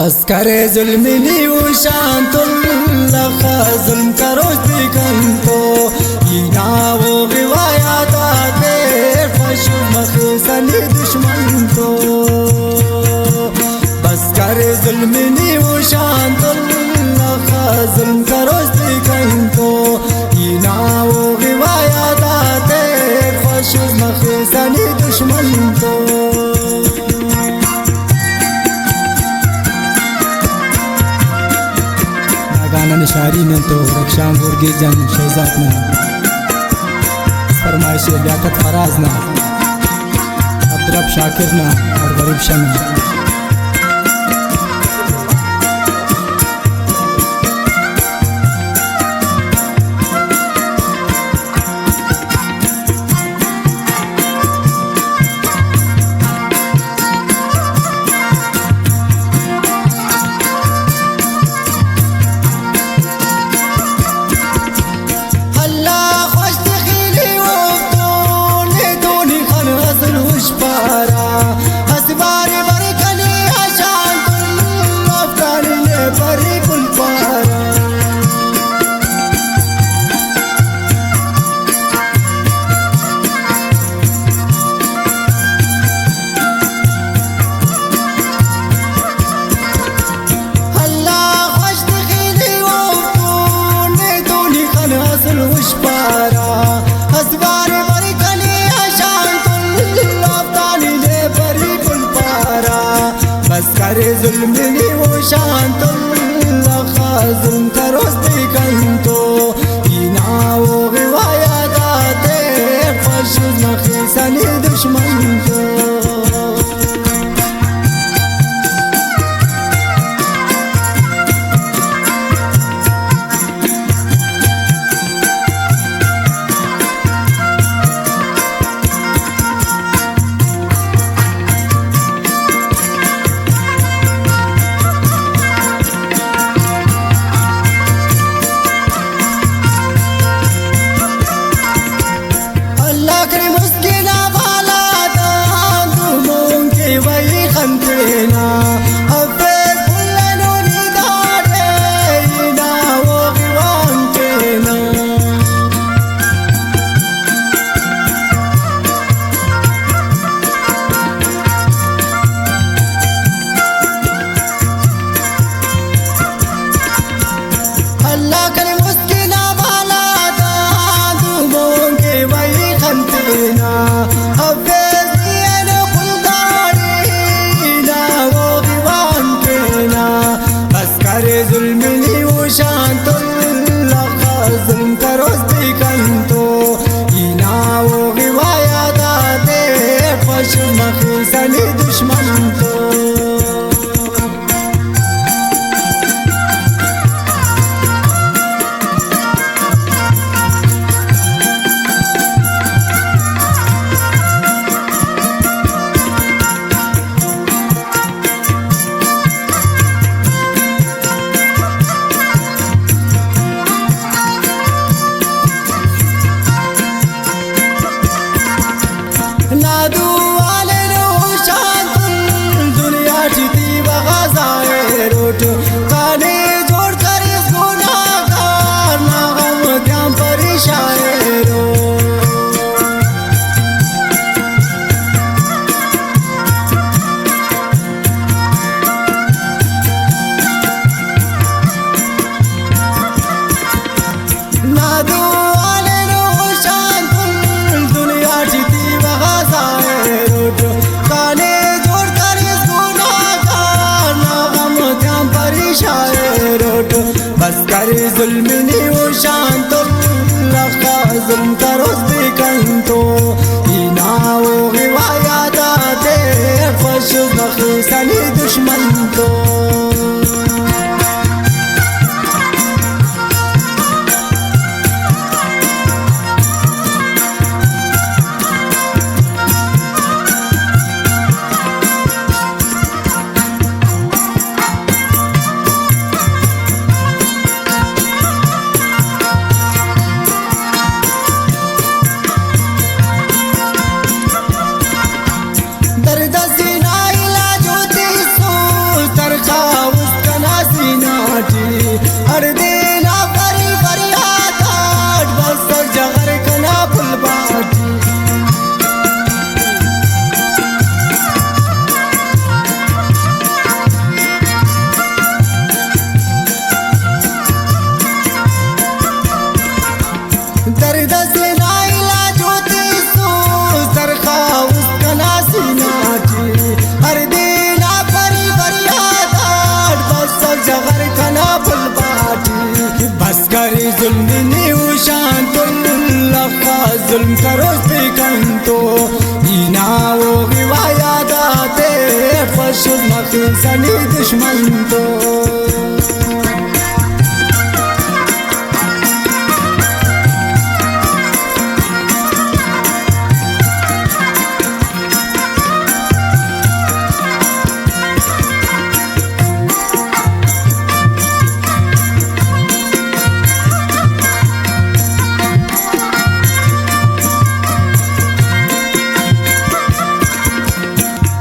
بس کرے ظلم نیوشان تو، لخا ظلم کروش دی کن تو، اینا وہ روایات آتے خوش مخی سنی دشمن تو۔ بس کرے ظلم نیوشان تو، لخا ظلم کروش دی کن تو، اینا وہ روایات آتے خوش مخی سنی دشمن تو۔ گانا نشاری نن تو رخشان گورگی جان شہزاد نن۔ فرمائش لیاقت فراز نا، عبدالرب شاکر نا اور غریب شاہ نا۔ اللہ خوش تخیلی وقتون دونی خن غزل وش پارا، اسبار برکنی اشان کل افکار نے بری پل پارا۔ اللہ خوش تخیلی و تو نے دونی خن اصل وش پارا، اسبار برکنی اشان کل افتانی لے بری پل پارا۔ بس کرے ظلم نیوشان تو، لخا ظلم کروش دی کن تو، اینا وہ روایات آتے خوش مخی سنی دشمن تو۔ اللہ کرے مسکین بالا دان، دو مونکے وئی خنتینا، افیس پلنو نی دارے، اینا وہ غیوان کینا۔ اللہ کرے مسکینا بالا دان، دو مونکے وئی خنتینا، افیس دیئے نو خلدارینا، وہ دیوان کینا۔ بس کرے ظلم نیوشان تو، لخا ظلم کروش دی کن تو، اینا وہ روایات آتے خوش مخی سنی دشمن تو۔ نادو والے نو شانتل دنیا ٹی تی بغا ظاہر اٹھ، کانے جوڑ کریس گناہگار نا غم تیان پریشان رو۔ نادو والے نو شانتل دنیا ٹی تی بغا ظاہر اٹھ، کانے جوڑ کریس گناہگار نا غم تیان پریشان اٹھ۔ بس کرے ظلم نیوشان تو، لخا ظلم کروش دی کن تو، اینا وہ روایات آتے خوش مخی سنی دشمن تو۔ درد سینا علاج ہوتی سو، سینا علاج ہوتی سوز درخواست کنا سینا ٹی۔ ہر دینا پری بریادات بس جغر کنا پل باٹی۔ بس کر ظلم نیوشان تل لخا ظلم کروز بکن تو۔ اینا و روایات آتے خوش مخی سنی دشمن تو۔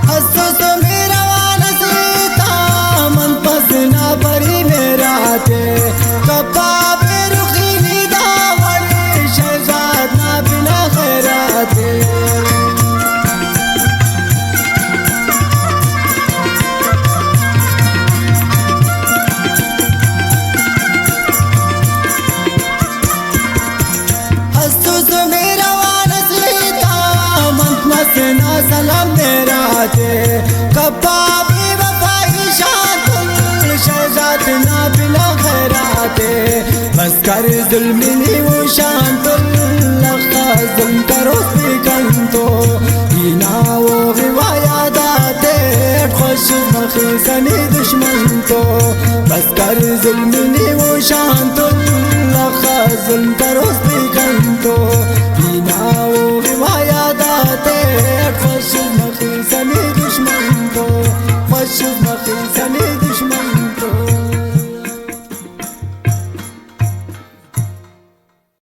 حساس و مہروان سیتا من پس نہ بری میرا تے۔ کپا بے رخی ندا وڑ شہزاد نہ بنا خیراتے۔ حساس و مہروان سیتا من پس نہ سلام میرا تے۔ کپا بے وفائی شان تل شہزاد نہ بلا خیراتے۔ بس کر ظلم نیوشان تل لخا ظلم کروز بکن تو۔ اینا و روایات آتے خوش مخی سنی دشمن تو۔ بس کر ظلم نیوشان تل لخا ظلم کروز بکن تو۔ اینا و روایات آتے خوش مخی سنی دشمن تو۔ خوش مخی سنی